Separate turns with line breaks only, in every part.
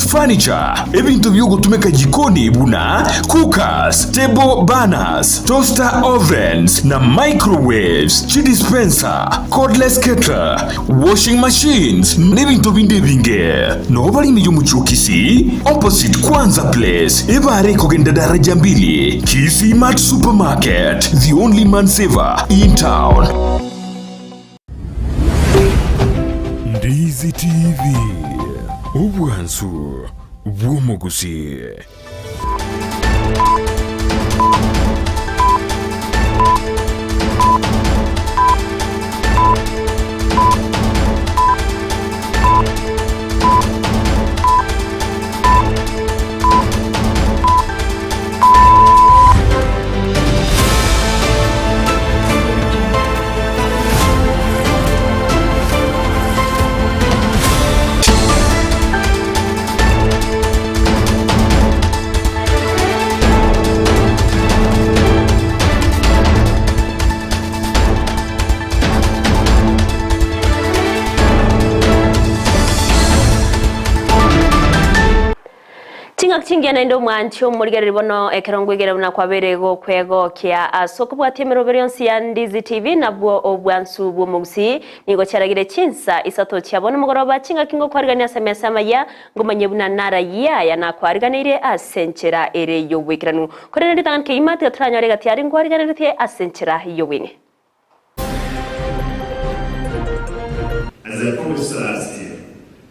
Furniture, ebinto biogotumeka jikoni buna cookers, table burners, toaster ovens na microwaves, chidispenser, cordless kettle, washing machines nebinto binde ebinge. Noo bare ime y'omochie o Kisii, opposite Kwanza Place, ebare ekogenda daraja mbili, Kisii Mart Supermarket, the only man saver in town. Ndizi TV, obwansu bw'omogusii.
Ching'aki chingiya naende omwanchi omorigereria bono ekero ngwegera buna kwabeire gokwegokia ase okobwatia emeroberi yonsi ya Ndizi TV nabwo obwansu bw'omogusii nigo chiaragire chinsa isato chia bono mogoroba ching'aki ngokwarigania ase emesa amaya ngomanye buna narayia aya nakwariganeire ase enchera ere y'oboikeranu korende ritang'ani kegima tiga toranyore egati aria nkwariganeretie ase enchera y'obweng'e.
As I promised last year,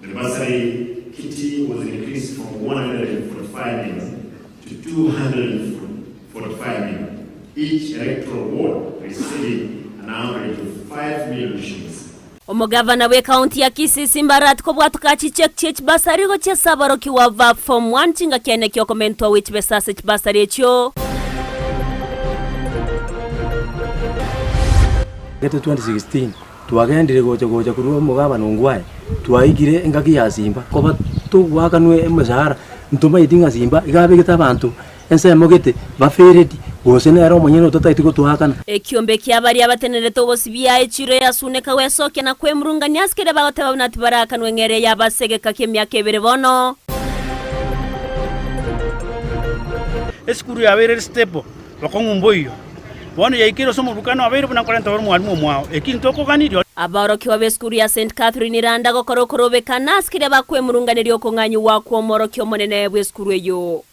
the bursary kitty was increased from 145 million to 245 million, each electoral ward receiving an average of 5 million shillings.
Omogavana bw'ekaunti ya Kisii Simba Arati kobwatoka chicheki chie chibasari gochia ase aborokigwa ba Form One chingaki ene kiokomentwa gwe chibesa ase chibasari echio.
Gete 2016 twagendire gocha gocha korwa omogabana Ongwae, twaikire engaki ya Simba koba togoakanwa emesahara ntomaeti ng'a Simba iga abegete abanto ensemo gete bafereti gose nere omonyene ototaeti gotoakana.
Ekiombe kia baria batenerete ogosibia echiro ya Suneka gwesokia na kwemurungania ase keria bagoteba buna tibaraakanwe ng'eria yabo ase egeka ki'emiaka ebere bono.
Esukuru yabeire ere stable, bokong'u mboiyo. Bono yaikeire ase omobukano abeire buna nkorenta ore omwalimu omwao, eki ntokoganirie.
Abaorokigwa b'esukuru ya St. Catherine Randa gokora okorobekana ase keria bakwemurunganeria okong'anyigwa kw'omworokia omonene bw'esukuru eyio.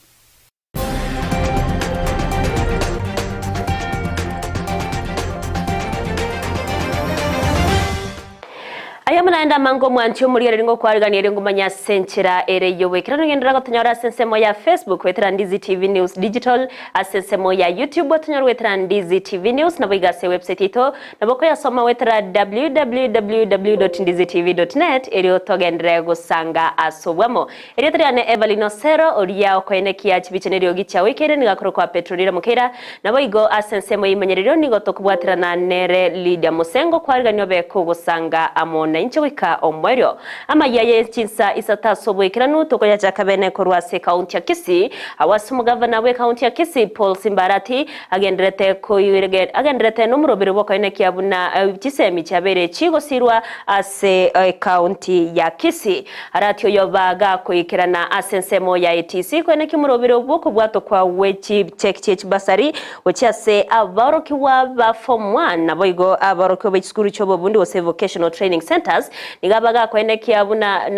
Aya naende amange omwanchi omorigereria ngokwarigania erio ngomanye ase enchera ere y'oboikeranu genderera gotonyora ase ensemo ya Facebook goetera Ndizi TV News Digital ase ensemo ya YouTube otonyore goetera Ndizi TV News naboigo ase ewebsite yaito nabo okoyasoma goetera www.ndizitv.net erio togenderere gosanga ase obwamo. Erieta riane Evelyn Osero, oria okoenekia chibicha neriogi chiao oikeire nigo akorokwa Petronila Mokeira, naboigo ase ensemo y'eimenyererio nigo tokobwaterana nere Lydia Mosengo kwarigania obe kogosanga amo nainche goika omoerio. Amayia ye chinsa isato ase oboikeranu tokoyachaka bene korwa ase ekaunti ya Kisii, agwo ase omogavana bw'ekaunti ya Kisii Paul Simba Arati agenderete agenderete nomoroberi bw'okoenekia buna chisemi chiabeire chigosirwa ase ekaunti ya Kisii. Arati oyo bagakoikerana ase ensemo ya ATC koenekia omorobero bw'okobwatokwa gwe chicheki chie chibasari gochia ase aborokigwa ba form one naboigo aborokigwa be chisukuru chi'obobundi gose vocational training centres nigo bagakoenekia buna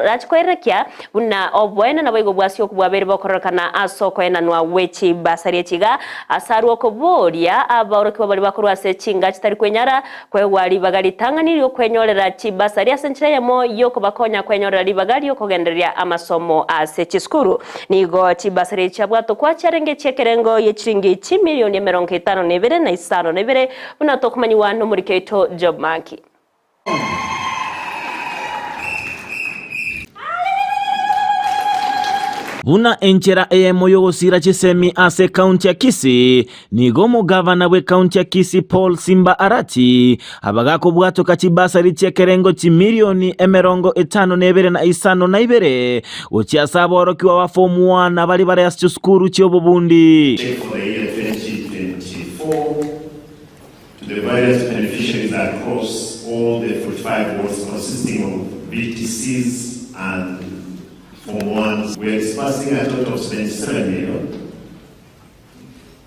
nachikoerekia buna oboene naboigo bwasio bwabeire bokororekana ase okoenanwa gwe chibasari echi iga ase arwe okoboria aborokigwa baria bakorwa ase chinga chitari kwenyara Kwegwa ribaga ritang'ani ri'okwenyorera chibasari ase enchera eyemo y'okobakonya kwenyorera ribaga ri'okogendereria amasomo ase chisukuru. Nigo chibasari echi chiabwatokwa chiarenge chi'ekerengo ye chiringi chimilioni 52 na 52, buna tokomanyigwa nomoriki oito Job Maki.
Buna enchera eyemo y'ogosiira chisemi ase ekaunti ya Kisii, nigo omogavana bw'ekaunti ya Kisii Paul Simba Arati abagakobwatoka chibasari chi'ekerengo chimilioni 52 na 52 gochia ase aborokigwa ba form one baria bare ase chisukuru chi'obobundi.
Check for the year 2024 to the various beneficiaries across all the 45 wards consisting of VTCs and. Form ones. We are disbursing a total of 77 million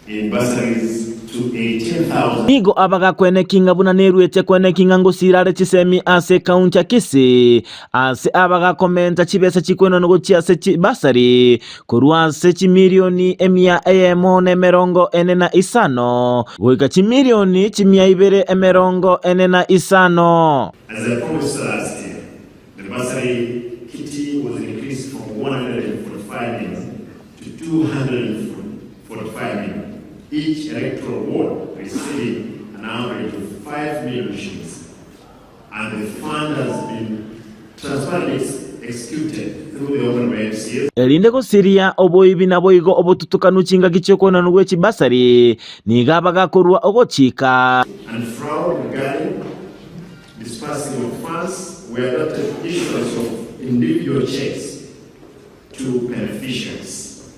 in bursaries to 18,000.
Nigo abagakweneki ng'a buna neruete kweneki ng'a ngosira are chisemi ase ekaunti ya Kisii, ase abagakomenta chibesa chikwenanwa gochia ase chibasari korwa ase chimilioni emia eyemo na emerongo ene na isano goika chimilioni chimia ibere emerongo ene na isano.
As I promised last year, the bursary kitty was increased from 145 million to 245 million, each electoral ward receiving an average of 5 million shillings, and the fund has been transparently executed through the Honourable MCAs.
Erinde gosiria oboibi naboigo obotutukanu chingaki chi'okoenanwa gwe chibasari, nigo abagakorua ogochika.
And fraud regarding disbursing of funds, we adopted issuance of individual checks to beneficiaries.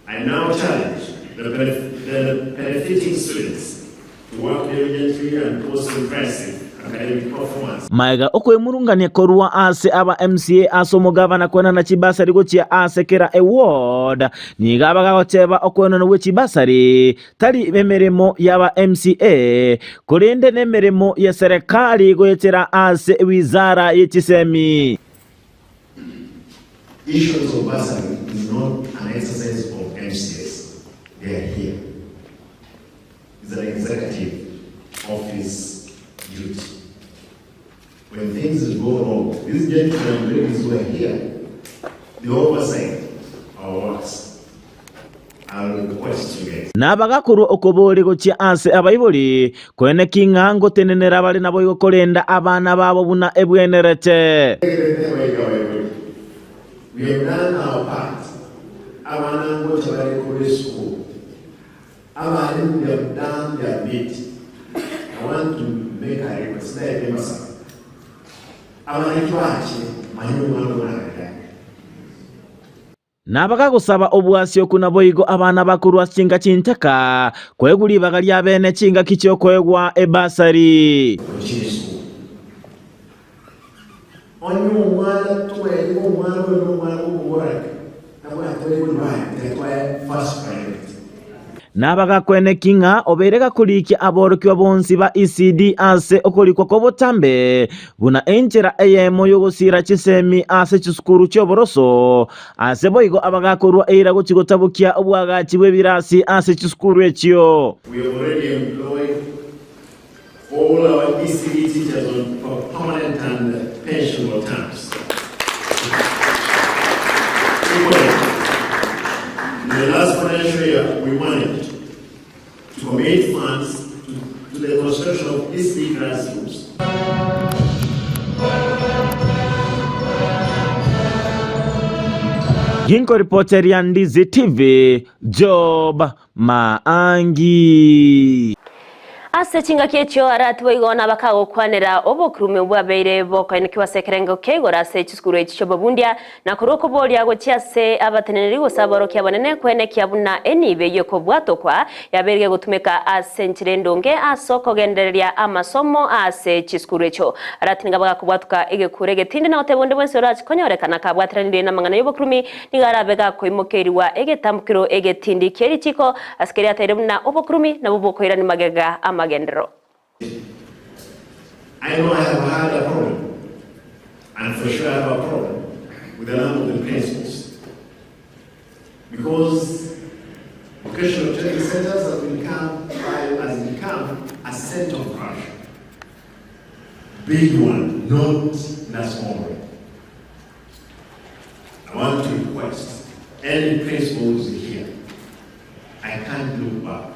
I now challenge the, benef the benefiting students to work diligently and post impressive academic performance.
Maega okwemurungania korwa ase aba MCA ase omogabana kwenana chibasari gochia ase kera eward, nigo abagagoteba okwenanwa gwe chibasari Tari emeremo y'aba MCA, korende nemeremo ye serikali goetera ase ewizara ye chisemi.
Issuance of bursary is not an exercise of MCAs, they are here. It's an executive office duty. When things go wrong, these gentlemen and ladies who are here, they oversight our works. I'll request you guys.
Na bagakorwa okoboria gochia ase abaibori, koeneki ng'a ngotenenera bare naboigo korenda abana babo buna ebwenerete.
We have done our part. Abana ngocha bare korwa esukuru. Abalimu they have done their bit. I want to make a request. Naye mbasaba. Abana twache manye omwana omwana gari.
Na bagagosaba obwasioku naboigo abana bakorwa ase chinka chintaka koegwa ribaga ria bene chingaki chi'okoegwa ebasari.
Gochia esukuru. Onye omwana tobaeti omwana oyo nomwana bw'omoboraka tabwati abaibori baye tiga twae first priority.
Nabagakweneki ng'a obeire gakorikia aborokigwa bonsi ba ECD ase okorikwa kw'obotambe buna enchera eyemo y'ogosiira chisemi ase chisukuru chi'oboroso, ase boigo abagakorua eira gochia gotabokia obwagachi bw'ebirasi ase chisukuru echio.
We have already employed all our ECD teachers on permanent and pensionable terms. Equally, in the last financial year, we managed to commit funds to, to the construction of ECD classrooms.
Ginkoripoteria Ndizi TV, Job Maangi.
Ase chingaki echio aratwe igo nabakagokwanera obokurume bwabeire bokoenekiwa ase ekerengo kia igoro ase chisukuru echi chi'obobundia, na korwa okoboria gochia ase abateneneri gose aborokia abanene koenekia buna enibo eyio ekobwatokwa yabeire gegotumeka ase enchera endonge ase okogendereria amasomo ase chisukuru echio. Arati nigo bagakobwatoka egekuro egetindi na goteba onde bwensi orache konyorekana kabwateranire namang'ana y'obokurumi Nigo arabe gakoimokerigwa egetambukero egetindi kie richiiko, ase keria ataire buna obokurumi nabwo bokoirania magega amagenderero.
I know I have had a problem, and for sure I have a problem with a number of the principals, because vocational training centers has become, has become a center of corruption. Big one, not in a small way. I want to request any principals here. I can't look back.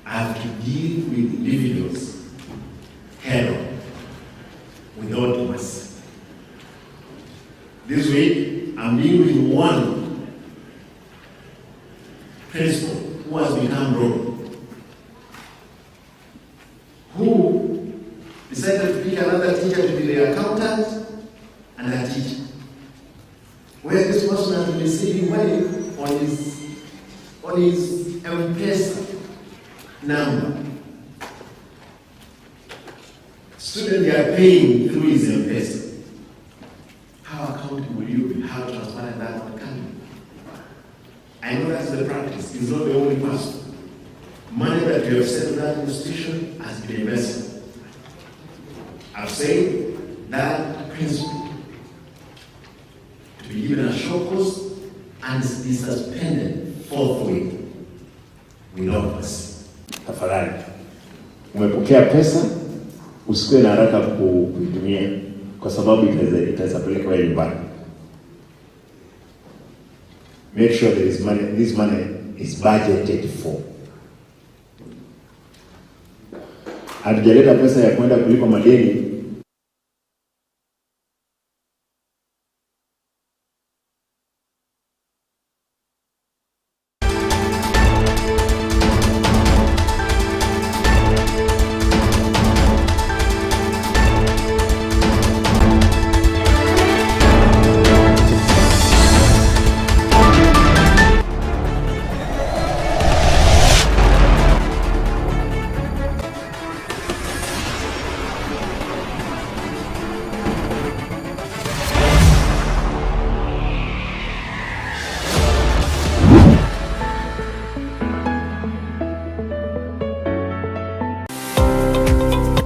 I have to deal with individuals head on, without mercy. This week, I'm dealing with one principal who has become rogue, who decided to pick another teacher to be the accountant and a teacher. Where this person has been receiving money on his on his M-Pesa number. Students they are paying through his M-Pesa. accountable will you be? How transparent that one can be? I know that's the practice. He's not the only person. Money that you have sent to that institution has been invested. I've said that principle to be given a short course and be suspended forthwith without mercy.
Tafadhali, umepokea pesa, usikuwe na haraka kuitumia kwa sababu itaweza peleka wewe nyumbani. Make sure there is money, this money is budgeted for. Hatujaleta pesa ya kwenda kulipa madeni.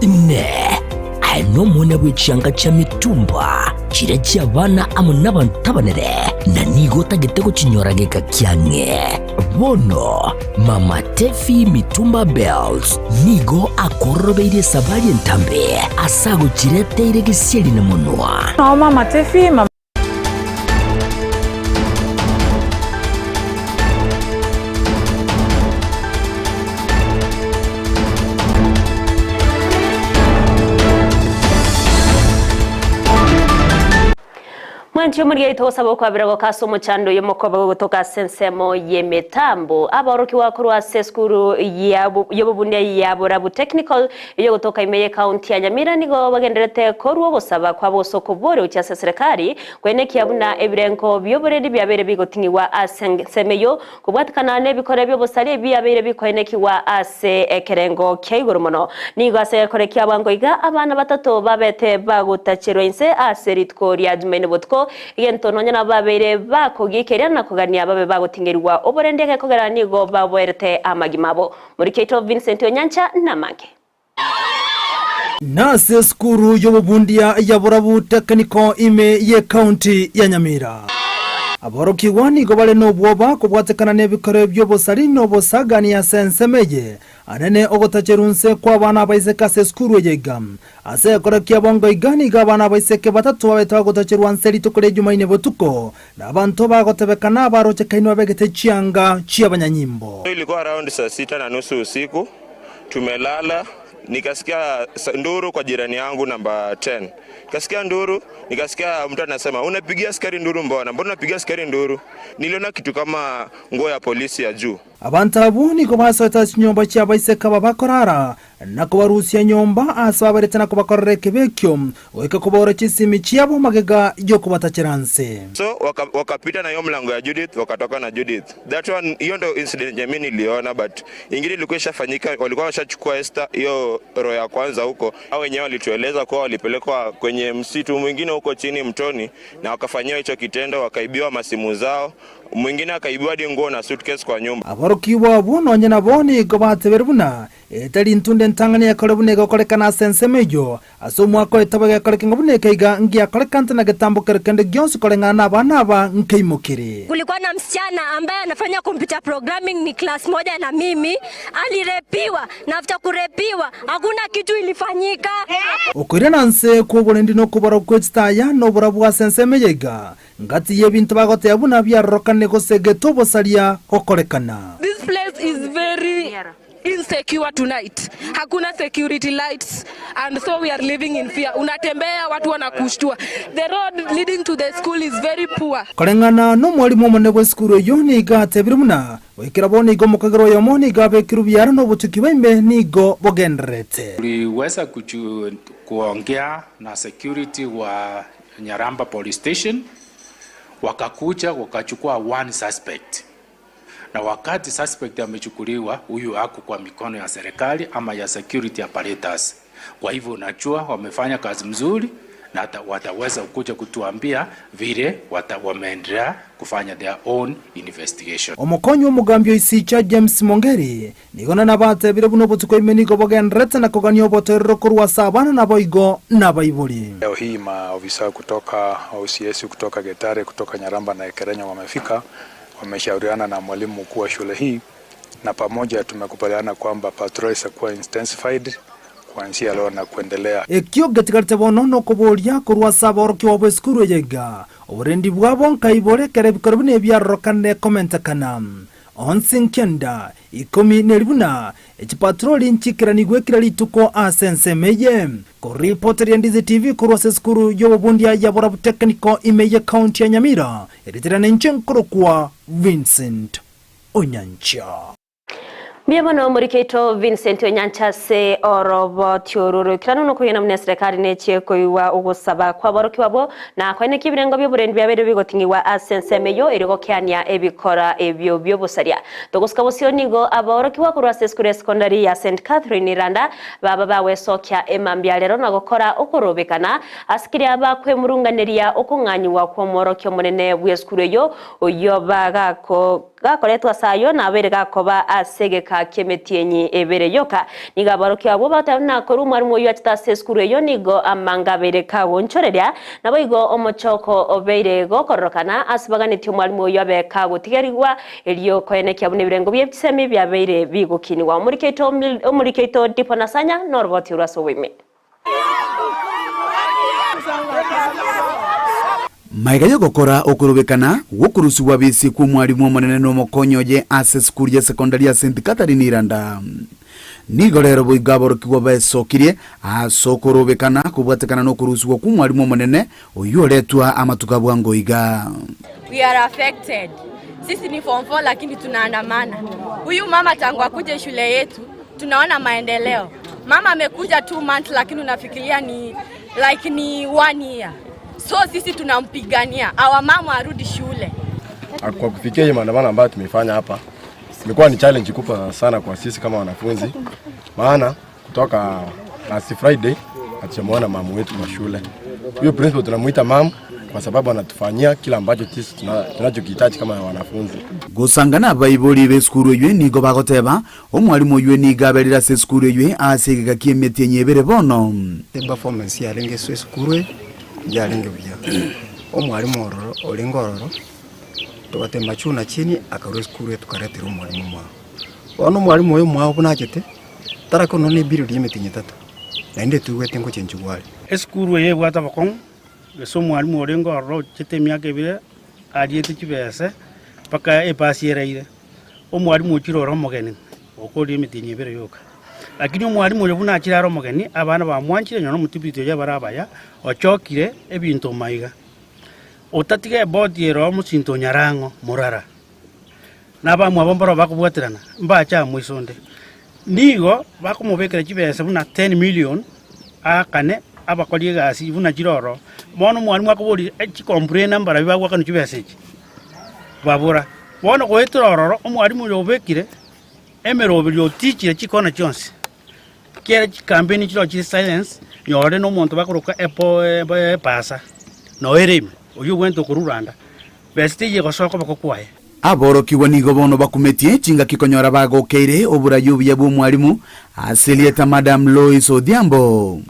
Inee! Aye nomwana bwe chianga chia mitumba chiria chi'abana amo nabanto abanene, na nigo otagete gochinyora geka kiang'e? Bono Mama Tefi Mitumba Bells nigo akororobeirie esabari entambe ase agochireteire gesieri na monwa.
Nao Mama Tefi, Mama.
Mwanchi omorigia togosaba okwabera goka ase omochando oyo omokoba gogotoka ase ensemo y'emetambo. Abaorokiwa korwa ase esukuru y'obobundia ya Borabu Technical eyogotoka ime y'ekaunti ya Nyamira nigo bagenderete korwa ogosaba kwa bosoko okobori gochia ase serikali kwenekia buna ebirengo bi'oboreri biabeire bigoting'iwa ase ensemo eyo kobwatikana n'ebikore bi'obosari ebiabeire bikoenekiwa ase ekerengo kia igoro mono. Nigo ase egekore kia bwango iga abana batato babete bagotacherwa inse ase rituko ria Jumaine botuko egento nonya nabo babeire bakogikeria na kogania babe bagotingerwa oborende egekogera nigo baboerete amagima abo. Morikeito Vincent Onyancha namange.
Nase esukuru y'obobundia ya Borabu Technical ime y'ekaunti ya Nyamira. Aborokigwa nigo bare nobwoba kobwatekana n'ebikoro bi'obosari na obosagani ase ensemo eye anene ogotacherwa nse kw'abana abaiseke ase esukuru eye iga. Ase ekero kia bongo iga nigo abana abaiseke batato babete bagotacherwa nse rituko ria Jumaine botuko, na abanto bagotebekana abarochekainwe babegete chianga chi'abanyanyimbo.
Ilikuwa around saa sita na nusu usiku, tumelala, nikasikia nduru kwa jirani yangu namba 10. Nikasikia nduru, nikasikia mtu anasema unapigia askari nduru mbona? Mbona unapigia askari nduru? Niliona kitu kama nguo ya polisi ya juu.
Abanto abwo nigo basoete ase chinyomba chi'abaiseke aba bakorara, na kobarusia nyomba ase baberete na kobakorera ekebe ekio, goika kobora chisimi chiabo magega y'okobatachera nse.
So wakapita na hiyo mlango ya Judith, wakatoka na Judith. That one, hiyo ndo incident yenye mimi niliona, but ingine ilikuwa ishafanyika, walikuwa washachukua Esther hiyo roho ya kwanza huko. Hao wenyewe walitueleza kuwa walipelekwa kwenye msitu mwingine huko chini mtoni na wakafanyiwa hicho kitendo, wakaibiwa masimu zao, mwingine akaibiwa hadi nguo na suitcase kwa nyumba.
Aborokigwa abwo nonye nabo nigo batebire buna etari ntunde ntang'ani ekore buna egokorekana ase ensemo eyio ase omwaka oyo etobe gekoreke ng'a buna ekeiga ngiakorekante na getambo kere kende gionsi koreng'ana na abana aba nkeimokire.
Kulikuwa na msichana ambaye anafanya computer programming, ni class moja na mimi, alirepiwa na after kurepiwa hakuna kitu ilifanyika.
Okoirana nse kw'oborendi na okobora kwe chitaya na oborabu ase ensemo eye iga ngati y'ebinto bagoteya buna biarorokane gose gete obosaria gokorekana.
This place is very insecure tonight. Hakuna security lights and so we are living in fear. Unatembea watu wanakushtua. The road leading to the school is very poor.
Koreng'ana n'omwalimu omonene bw'esukuru eyio nigo atebire buna goikera bono nigo omokagera oyomo nigo abekirwe biara na obotuki bwa nigo bogendererete.
Tuliweza kuongea na security wa Nyaramba Police Station, wakakuja wakachukua one suspect. Na wakati suspect amechukuliwa, huyu ako kwa mikono ya serikali ama ya security apparatus. Kwa hivyo unajua wamefanya kazi mzuri na wataweza kuja kutuambia vile wata, wameendelea kufanya their own investigation.
Omokonyi omogambi o Isicha James Mongeri nigo na nabatebire buna obotuko ime nigo bogendererete na kogania obotoerero korwa ase abana naboigo nabaibori.
Leo hii maofisa kutoka OCS kutoka Getare, kutoka Nyaramba na Ekerenyo wamefika, wameshauriana na mwalimu mkuu wa shule hii na pamoja tumekubaliana kwamba patrol itakuwa intensified kuanzia leo na kuendelea.
Ekio getigarete bono nokoboria korwa ase aborokigwa bw'esukuru eye iga, oborendi bwabo nkaibore ekero ebikoro buna ebiarorokanire komentekana. Onsi nkenda ikomi neri buna echipatroli nchikeranigwe kera rituko ase ensemo eye. Koripoteria Ndizi TV korwa ase esukuru y'obobundia ya Borabu Technical ime ye county ya Nyamira, eritera ninche nkorokwa Vincent Onyancha.
Mbuya mono omoriki oito Vincent Onyancha ase oroboti oru roikeranu nokoyena buna eserekari nechie koigwa ogosaba kw'aborokigwa abwo na koenekia ebirengo bi'oborendi biabeire bigoting'igwa ase ensemo eyio erio gokeania ebikora ebio bi'obosaria. Togosika bosio nigo aborokigwa korwa ase esukuru ya sekondari ya St Catherine Randa baba bagwesokia emambia rero na gokora okorobekana ase keria bakwemurunganeria okong'anyigwa kw'omworokia omonene bw'esukuru eyio oyio bagako Gakoretwa ase ayio nabeire gakoba ase egeka ki'emetienyi ebere yoka. Nigo abaorokia abwo bagoteba buna korwa omwarimu oyio achete ase esukuru eyio nigo amanga abeire kagonchoreria, naboigo omochoko obeire gokororokana ase baganetie omwarimu oyio abe kagotigerigwa erio koenekia buna ebirengo bie chisemi biabeire bigokinigwa. Omoriki oito Omoriki oito Dipo Nasanya noroboti orwo ase oboime.
Magega y'ogokora okorobekana gw'okorusigwa bisi kw'omwalimu omonene na omokonyi oye ase esukuru ya sekondari ya St. Catherine Iranda, nigo rero boigo aborokigwa besokirie ase okorobekana kobwatekana n'okorusigwa kw'omwalimu omonene oyio oretwa amatuko a bwango iga.
We are affected. Sisi ni form 4 lakini tunaandamana. Huyu mama tangu akuje shule yetu tunaona maendeleo. Mama amekuja two months lakini unafikiria ni like ni one year. So sisi tunampigania our mama arudi shule.
Kwa kufikia hii maandamano ambayo tumeifanya hapa, imekuwa ni challenge kubwa sana kwa sisi kama wanafunzi, maana kutoka last Friday hatujamuona mamu wetu kwa shule. Huyo principal tunamuita mamu kwa sababu anatufanyia kila ambacho sisi tunachokihitaji kama wanafunzi.
Gosanga nabaibori b'esukuru eywe nigo bagoteba, Omwalimu oywe nigo aberire ase esukuru eywe ase egeka ki'emetienyi ebere bono.
Eperformance yarenge ase esukuru eye yarenge buya. Omwalimu ororo orenge ororo, togatema juu na chini akarwa esukuru eye tokaretera omwalimu omwao. Bono omwalimu oyo omwao buna achete, tarakora nonya na eperiod ya emetienyi etato, naende toigwete ngochenchigwa are.
Esukuru eye ebwate obokong'u, gose omwalimu orenge ororo ochete emiaka ebere ariete chibese mpaka epasi eraire. Omwalimu ochire ore omogeni, okorire emetienyi ebere yoka. Lakini omwalimu oyo buna achire are omogeni, abana bamwanchire nonya omotibiti oye abare abaya, ochokire ebinto maiga. Otatiga eboti ere omosinto o nyarang'o morara, na abamwabo mbarabwo bakobwaterana, mbache amo isonde. Nigo bakomobekera chibesa buna ten million aakane abakori egasi buna chire ororo. Bono omwalimu akoboria chicomplain mbarabwo bagoakanwa chibesa echi? Babora, Bono goetera ororo omwalimu oyo obekire emeroberio otichire chikona chionsi, ekiagera chikampeni chiroo chire silence, nyore na omonto bakoroka epo epasa noyo ere ime, oyio obwenerete okoruranda, besa teiyo egosoa koboko kwaye.
Aborokigwa nigo bono bakumetie chingaki konyora bagokeire oborayi obuya bw'omwalimu ase erieta Madam Lois Odhiambo.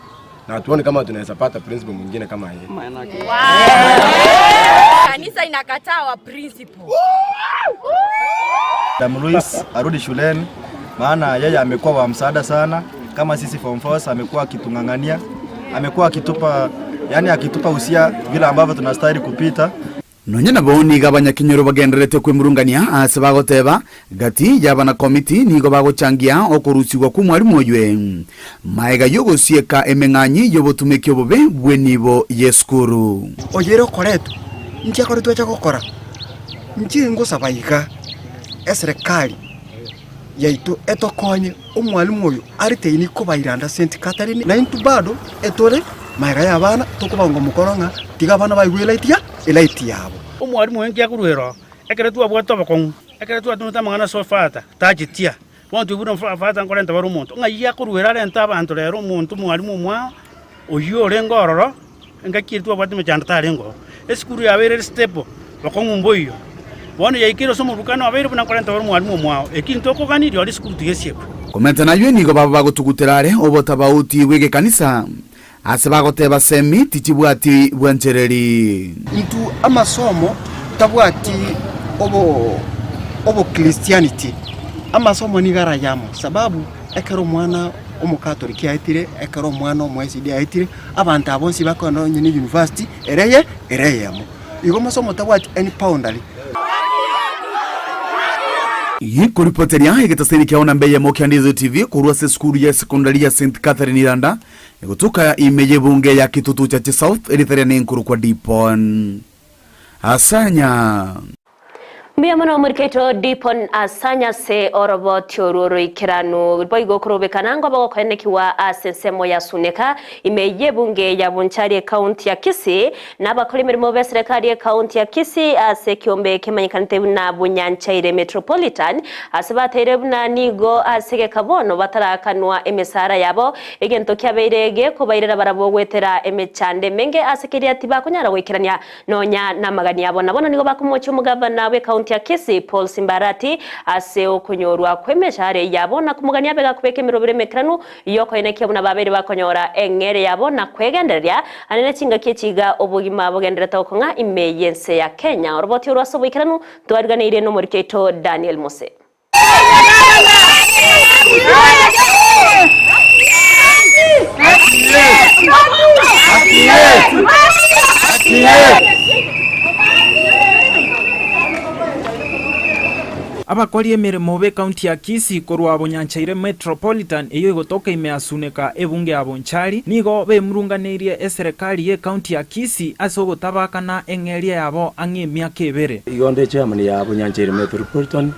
Na hatuoni kama tunaweza pata principal mwingine kama yeye.
Kanisa inakataa wa principal.
Madam Lois arudi shuleni, maana yeye amekuwa wa msaada sana. Kama sisi form 4 amekuwa akitung'ang'ania, amekuwa akitupa, yani akitupa usia vile ambavyo tunastahili kupita.
Nonya nabo nigo abanyakenyoro bagendererete kwemurungania aase bagoteba, Gati y'abanakomiti nigo bagochangia okorusigwa kw'omwalimu oywe, magega y'ogosieka emeng'anyi y'obotumeki obobe bw'enibo y'esukuru.
Oyo ere okoretwa, inki akoretwe ache gokora? Inche ngosaba iga, eserekari yaito etokonye omwalimu oyo areteini kobairanda St. Catherine, naintwe bado etore magega y'abana tokobaunga omokono ng'a tiga abana baigwe elight ya elight yabo.
Omwalimu oyo nki akorwa ero, ekero twabwate obokong'u, ekero twatomete amang'ana ase Father, tachetia. Bono twaigure ng'a Father nkorenta bare omonto, ng'ai akorwa ere arente abanto rero omonto omwalimu omwao, oyio orenge ororo. Engaki eria twabwate emechando tarenge oo. Esukuru yabeire ere stable, bokong'u mboiyo. Bono yaikeire ase omorukano obeire buna nkorenta ore omwalimu omwao. Eki ntokogani, rirorio esukuru tiga esiekwe.
Komenta nayio nigo baba bagotugutera are obotabauti bw'egekanisa, ase bagoteba semi tichibwati bwanchereri.
Intwe amasomo tabwati obo obochristianity, amasomo nigo arayamo sababu ekero omwana omokatoliki aetire, ekero omwana omo SDA aetire, abanto aba bonsi bakogenda onye ne university ere eye ere eyemo. Igo amasomo tabwati any boundary.
Gekoripoteria egetaseni kiao namba eyemo kia Ndizo TV korwa ase esukuru ya esekondari ya St Catherine Iranda egotoka ime y'ebunge ya Kitutu Chache South erieta riane nkorokwa Dipon Asanya.
Mbuya mono omorikaito Dipon Asanya ase oroboti orwo oroikeranu boigo okorobekana ngoba gokoenekigwa ase ensemo ya Suneka ime y'ebunge ya Bonchari ekaunti ya Kisii na abakori emeremo b'eserekari y'ekaunti ya Kisii ase ekiombe kemanyekanete buna Bonyanchaire Metropolitan ase bateire buna nigo ase egeka bono batarakanwa emesara yabo egento kiabeire gekobairera barabwo goetera emechando emenge ase keria tibakonyara goikerania Nonya namagani abo na bono nigo bakomochia omogavana bw'ekaunti ya Kisii, Paul Simbarati, ase okonyorwa kw'emeshahara yabo na komogania abe gakobeka emerobero emekeranu y'okoenekia buna babeire bakonyora eng'ere yabo na kwegendereria ande ne chingaki echi iga obogima bogendererete gokong'a ime y'ense ya Kenya. Oroboti orwo ase oboikeranu twariganeirie nomoriki oito Daniel Mose.
Abakori emeremo b'ekaunti ya Kisii korwa Bonyanchaire Metropolitan eyio egotoka ime ya Suneka ebunge ya Bonchari nigo bemurunganeirie eserekari y'ekaunti ya Kisii ase ogotabakana eng'eria yabo ang'e emiaka ebere.
Igo onde chairman ya Bonyanchaire Metropolitan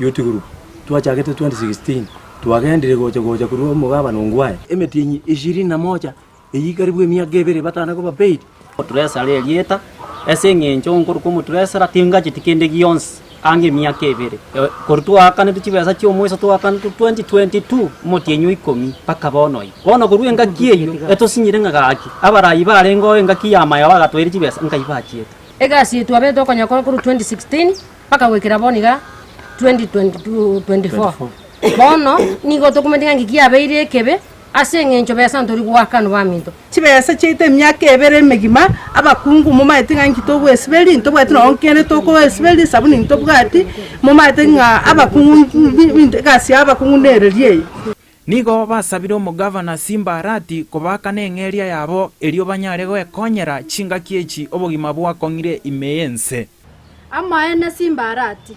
Youth Group twachagete 2016 twagendire gocha gocha korwa omogabana Ongwae. Emetienyi ishirini na moja eyio karibu emiaka ebere batana koba paid.
Omoturesera erieta, ase eng'encho nkorokwa omoturesera tingacheti kende gionsi ang'e emiaka ebere. Korwa twaakanetwe chibesa chi'omweso twaakanetwe 2022 omotienyi o ikomi mpaka bono iga. Bono korwa engaki eyio etosinyire ng'a gaki abarai barenge oo engaki y'amaye bagatoire chibesa nkai bachiete.
Egasi eye twabete tokonyakora korwa 2016 mpaka goikera bono iga 2024. Bono nigo tokomanya ng'a ngiki yabeire ekebe ase eng'encho besa ntori goakanwa baminto.
Chibesa chiaito emiaka ebere emegima, abakungu momaete ng'a inki togoesiberia, ntobwati nonye kende tokoesiberia, esabuni ntobwati, momaete ng'a abakungu egasi ya abakungu nereria eye.
Nigo basabire omogavana Simba Arati kobaakana eng'eria yabo erio banyare gwekonyera chingaki echi obogima bwakong'ire ime y'ense.
Amaene Simba Arati,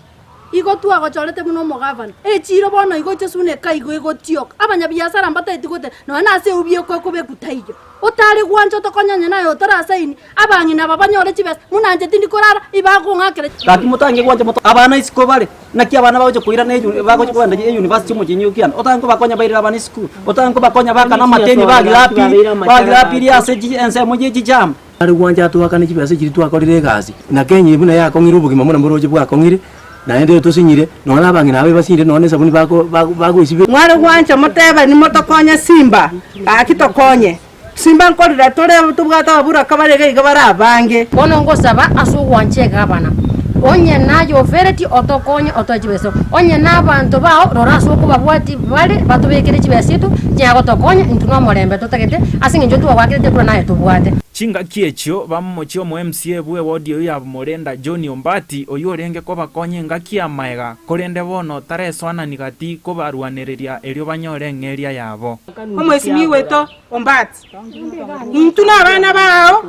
igo twagochorete buna omogavana, echiiro bono igo chesuna igo egotioka, abanyabiasara mbatageti goteba nonya nase eubi ekobekwa taiyo. Otare gwancha otokonye naye otarasaini, abang'ina aba banyore chibesa, buna inche tindi korara, ibakong'akera.
Gaki motange gwancha moto abana isiko bare, naki abana bagocha koirana eyu bagocha kogenda eyunivasiti omochie okianda, otange kobakonya bairere abana esukuru, otange kobakonya baakane amateni bagirapiri bagirapiri ase chi ensemo ye chichama.
Are gwancha atoakane chibesa chiria twakorire egasi, na Kenya eye buna yakong'ire obogima buna mboroche bwakong'ire, naende tosinyire, nonya na abang'ina aba ebasinyire nonya na esabuni bako bako bagoesibia.
Mware gwancha motebani motokonye Simba, gaki tokonye. Simba nkorera tore tobwate ababuraka bare iga iga bare abange.
Bono ngosaba ase ogwancha egavana, onye naye ofereti otokonye otoe chibesa, onye nabanto bao rora ase okobabwatia bare batobekere chibesa chiaito chinyare gotokonya intwe nomorembe totagete ase eng'encho ntwagoakerete ekura naye tobwate.
Chingaki echio bamomochia omo MCA bw'ewodi eyio ya Bomorenda John Ombati oyio orenge kobakonya engaki y'amaega korende bono taresoanani gati kobarwanereria erio banyore eng'eria yabo.
Omwesimigwa oito Ombati, intwe na abana bao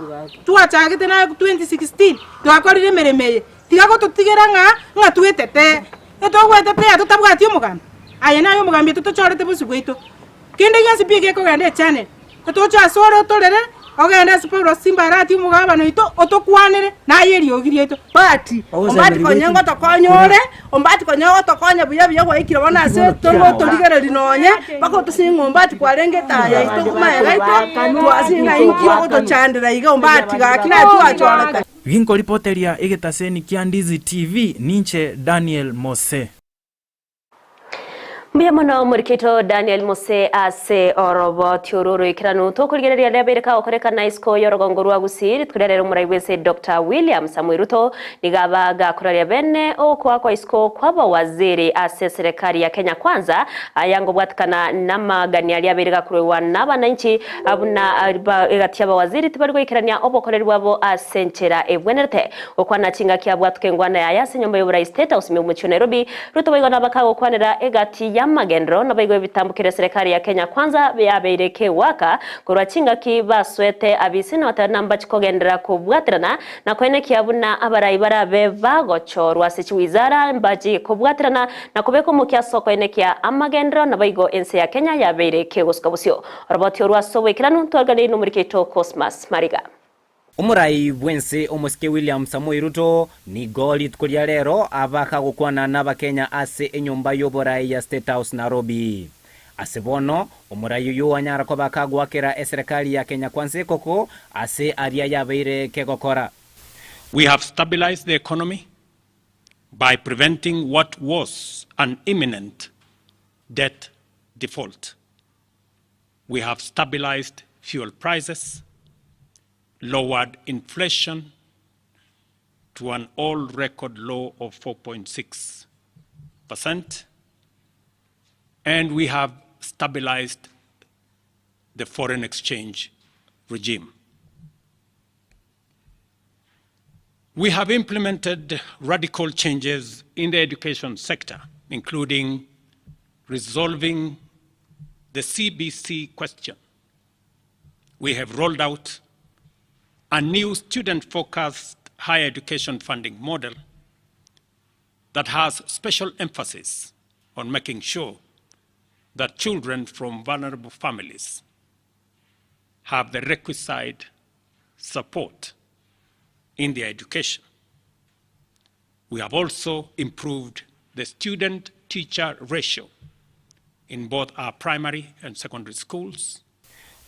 twachagete na 2016 twakorire emeremo eye, tiga gototigera ng'a ng'a twetetee, etogwetetea totabwati omogambi, aye naye omogambi oito tochorete bosio bwaito. Kende gionsi pi gekogenda echannel, toche ase ore otorere, ogende ase Paulo Simbarati omogabana oito otokwanere, naye eriogi riaito.
Ombati, ombati konya ngotokonya ore, ombati konya ogotokonya buya buya gwaikire bono ase tori gotorigereria nonye, mpaka otosinye ng'a ombati kwarenge etaya yaito maega aito, twasinye ng'a inki ogotochandera iga ombati gaki naye twachorete.
Ginkoripoteria egetaseni kia Ndizi TV, ninche Daniel Mose.
Mbuya mono omoriketo Daniel Mose ase oroboti oru oroikeranu. Tokorigereria riabeire kagokorekana isiko y'orogongo rwa Gusii rituko ria rero omorai bwense Doctor William Samoei Ruto nigo aba gakoraria bene ogokoa isiko kw'abawaziri ase eserekari ya Kenya Kwanza aya ngobwatekana namagani aria abeire gakoruegwa nabananchi buna egati y'abawaziri tibari goikerania obokoreri bwabo ase enchera ebwenerete. Gokwana chingaki abwatuka engwana yaye ase enyomba y'oborai State House ime omochie o Nairobi, Ruto boigo nabakagokwanera egati y'amagenderero naboigo ebitambukire eserekari ya Kenya Kwanza yabeire kegwaka korwa chingaki basoete abisi na bateba nambachi kogenderera kobwaterana na koenekia buna abarai barabe bagochorwa ase chiwizara mbachi kobwaterana na kobeka omokia ase okoenekia amagenderero naboigo ense ya Kenya yabeire kegosuka bosio. Oroboti orwo ase oboikeranu ntwariganeirie nomorikeito Cosmas Mariga.
Omorai bw'ense omosike William Samoei Ruto nigo rituko ria rero aba kagokwana n'Abakenya ase enyomba y'oborai ya State House Nairobi. Ase bono, omorai oyio anyara koba kagoakera eserekari ya Kenya Kwanza ekoko ase aria yabeire kegokora.
We have stabilized the economy by preventing what was an imminent debt default. We have stabilized fuel prices, lowered inflation to an all record low of 4.6 percent, and we have stabilized the foreign exchange regime. We have implemented radical changes in the education sector, including resolving the CBC question. We have rolled out a new student-focused higher education funding model that has special emphasis on making sure that children from vulnerable families have the requisite support in their education. We have also improved the student-teacher ratio in both our primary and secondary schools.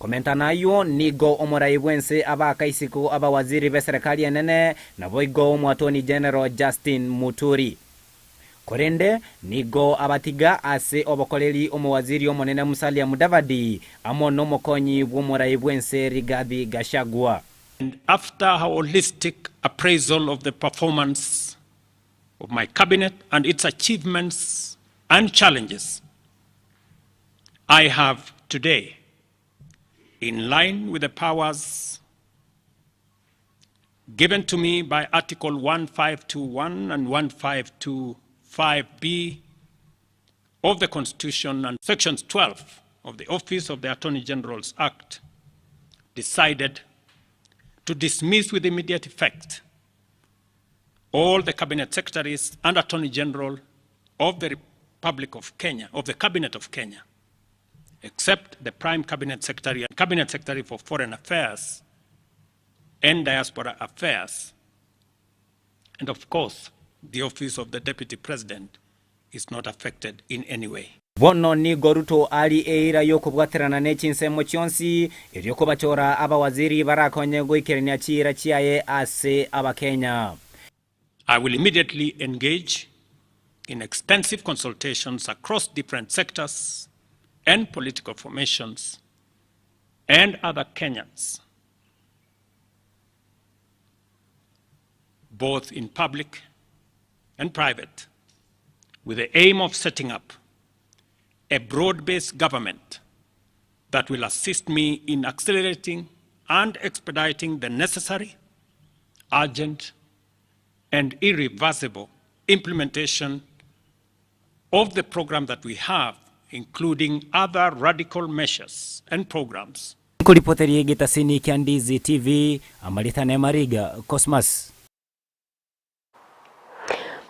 Komenta nayio, nigo omorai bw'ense abaaka isiko abawaziri b'eserekari enene, naboigo Omoatoni General Justin Muturi. Korende nigo abatiga ase obokoreri omowaziri omonene Musalia Mudavadi amo nomokonyi bw'omorai bw'ense Rigathi Gachagua.
And after a holistic appraisal of the performance of my cabinet and its achievements and challenges, I have today, in line with the powers given to me by Article 1521 and 1525B of the Constitution and Sections 12 of the Office of the Attorney General's Act, decided to dismiss with immediate effect all the cabinet secretaries and attorney general of the Republic of Kenya, of the Cabinet of Kenya, except the Prime Cabinet Secretary and Cabinet Secretary for Foreign Affairs and Diaspora Affairs, and of course, the Office of the Deputy President is not affected in any way.
Bono nigo Ruto ari eira y'okobwaterana ne chinsemo chionsi, erio kobachora abawaziri barakonye goikerania chiira chiaye ase Abakenya.
I will immediately engage in extensive consultations across different sectors and political formations and other Kenyans, both in public and private, with the aim of setting up a broad-based government that will assist me in accelerating and expediting the necessary, urgent, and irreversible implementation of the program that we have, including other radical measures and programs.
Nkoripoteria egetasini kia Ndizi TV, Amaritha Nemariga, Cosmas.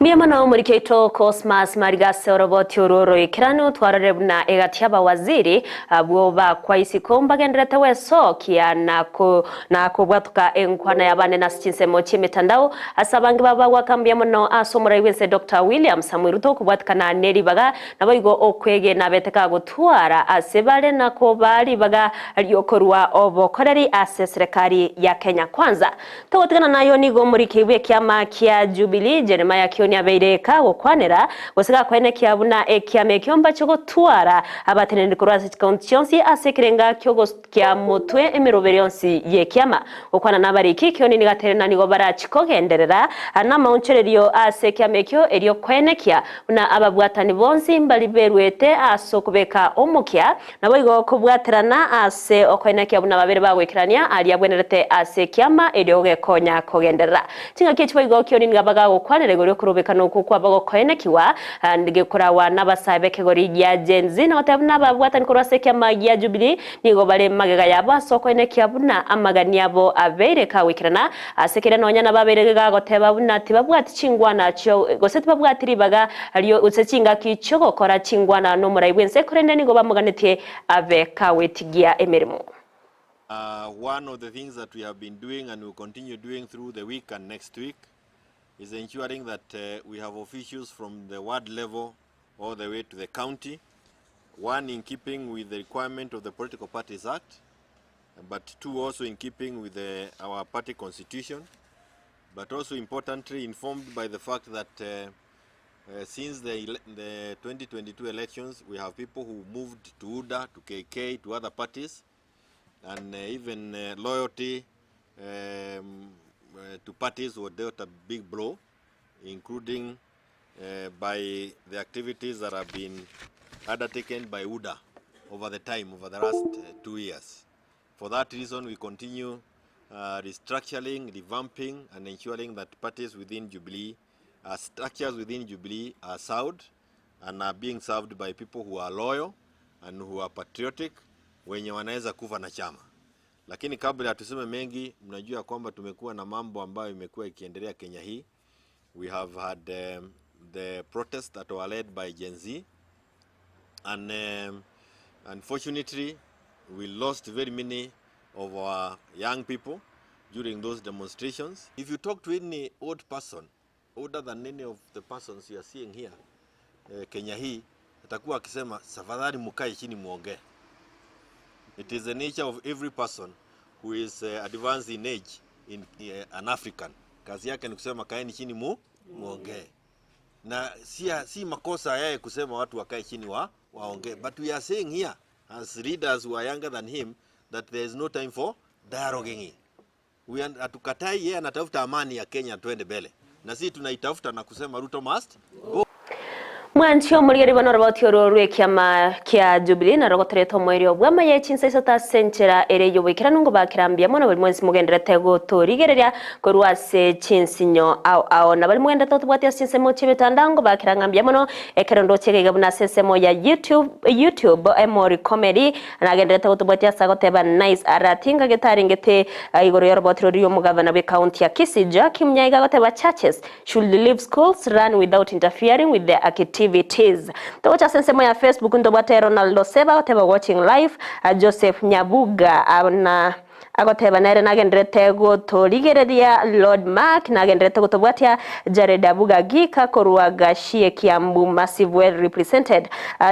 Mbuya mono omoriki oito Cosmas Mariga ase oroboti orwo oroikeranu twarorire buna egati y'abawaziri abwo bakwa isiko mbagenderete gwesokia na ko na kobwatoka enkwana y'abane ase chinsemo chi'emetandao ase abange babo bagwaka mbuya mono ase omorai bw'ense Doctor William Samoei Ruto kobwatikana neribaga naboigo okwegena abete kagotwara ase bare na kobaa ribaga riokorua obokoreri ase eserekari ya Kenya Kwanza. Togotigana nayo nigo omoriki bw'ekiama kia Jubilee Jeremiah Kioni. Kioni abeire kagokwanera gose gakoenekia buna ekiama ekio mbache gotwara abateneneri korwa ase chikaunti chionsi ase ekerenga kia motwe emeroberi yonsi y'ekiama. Gokwana nabariki, Kioni nigo ateire na nigo barachi kogenderera namaonchorerio ase ekiama ekio erio koenekia buna ababwatani bonsi mbari beruete ase okobeka omokia Naboigo kobwaterana ase okoenekia buna babere bagoikerania aria abwenerete ase ekiama erio gekonya kogenderera. Chingaki echi boigo Kioni nigo bagagokwanera igoro y'okorobekana okwo kwaba gokoenekigwa gekoragwa n'abasae b'ekegori gia Gen Z na goteba buna ababwatani korwa ase ekiama gia Jubilee nigo bare magega yabo ase okoenekia buna amagani abo abeire kagoikerana ase keria nonya nababeire gagoteba buna tibabwati chingwana chio gose tibabwati ribaga rio gose chingaki chi'ogokora chingwana nomorai bw'ense, korende nigo bamoganetie abe kagwetigia emeremo.
One of the things that we have been doing and will continue doing through the week and next week is ensuring that we have officials from the ward level all the way to the county, one in keeping with the requirement of the Political Parties Act, but two also in keeping with the, our party constitution, but also importantly informed by the fact that uh, uh, since the, the 2022 elections, we have people who moved to UDA, to KK, to other parties, and uh, even uh, loyalty um, uh, to parties were dealt a big blow, including uh, by the activities that have been undertaken by UDA over the time, over the last uh, two years. For that reason, we continue uh, restructuring, revamping, and ensuring that parties within Jubilee, uh, structures within Jubilee are sound and are being served by people who are loyal and who are patriotic, wenye wanaweza kufa na chama. Lakini kabla ya tuseme mengi, mnajua kwamba tumekuwa na mambo ambayo imekuwa ikiendelea Kenya hii. We have had um, the protests that were led by Gen Z and um, unfortunately we lost very many of our young people during those demonstrations. If you talk to any old person, older than any of the persons you are seeing here, eh, Kenya hii atakuwa akisema tafadhali mkae chini muongee. It is the nature of every person who is uh, advanced in age in uh, an African. Kazi yake ni kusema kaeni chini mu muongee. Na si, si makosa yeye kusema watu wakae chini wa waongee. But we are saying here as leaders who are younger than him that there is no time for dialoguing. We are, hatukatai yeye anatafuta amani ya Kenya twende mbele. Na sisi tunaitafuta na kusema Ruto must go.
Mwanchi omorigeri bono oroboti oro rw'ekiama kia Jubilee naro gotoreta omoerio bw'amaye chinsa isato ase enchera ere y'oboikeranu ngobakera mbuya mono bari mwensi mogenderete gotorigereria korwa ase chinsinyo ao ao na bari mogenderete gotobwatia ase chinsemo chi'emetandao ngobakera ng'a mbuya mono ekero ndoche iga iga buna ase ensemo ya YouTube YouTube Emori Comedy nagenderete gotobwatia ase agoteba nice arati ngagete arengete igoro y'oroboti roria omogavana bw'ecounty ya Kisii Joakim Nyaige agoteba churches should leave schools run without interfering with their activities. Togocha ase ensemo ya Facebook ntobwate Ronald Oseba agoteba watching live, Joseph Nyabuga na agoteba nere nagenderete gotorigereria, Lord Mark nagenderete gotobwatia, Jared Abuga Gika korwa Gachie Kiambu massive well represented,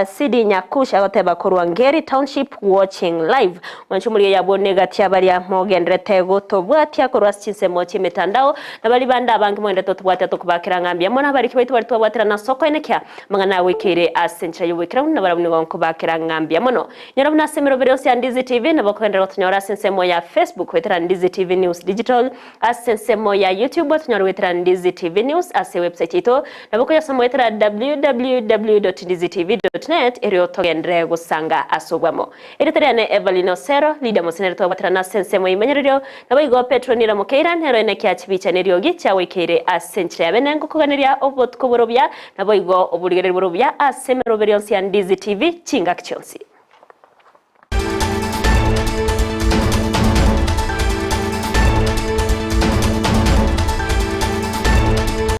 Sidi Nyakush agoteba korwa Ngeri Township watching live. Mwanche omorigia yabwo negati abaria mogenderete gotobwatia korwa ase chinsemo chi'emetandao, na baria bande abange mogenderete gotobwatia tokobakera ng'a mbuya mono abariki baito baria twabwaterana ase okoenekia amang'ana agoikeire ase enchera y'oboikeranu na barabwo nigo nkobakera ng'a mbuya mono. Nyora buna ase emeroberi yonsi ya Ndizi TV nabo okogenderera gotonyora ase ensemo ya Facebook goetera Ndizi TV News Digital, ase ensemo ya YouTube otonyore goetera Ndizi TV News, ase ewebsite yaito nabo okoyasoma goetera www.ndizitv.net erio togenderere gosanga ase obwamo. Erieta riane Evelyn Osero, Leader Mosenere twabwaterana ase ensemo y'eimenyererio, naboigo Petro Nira Mokeira nero enekia chibicha neriogi chiagoikeire ase enchera ya bene ngokoganeria obotuko bore obuya, naboigo oborigereria bore obuya ase emeroberi yonsi ya Ndizi TV chingaki chionsi.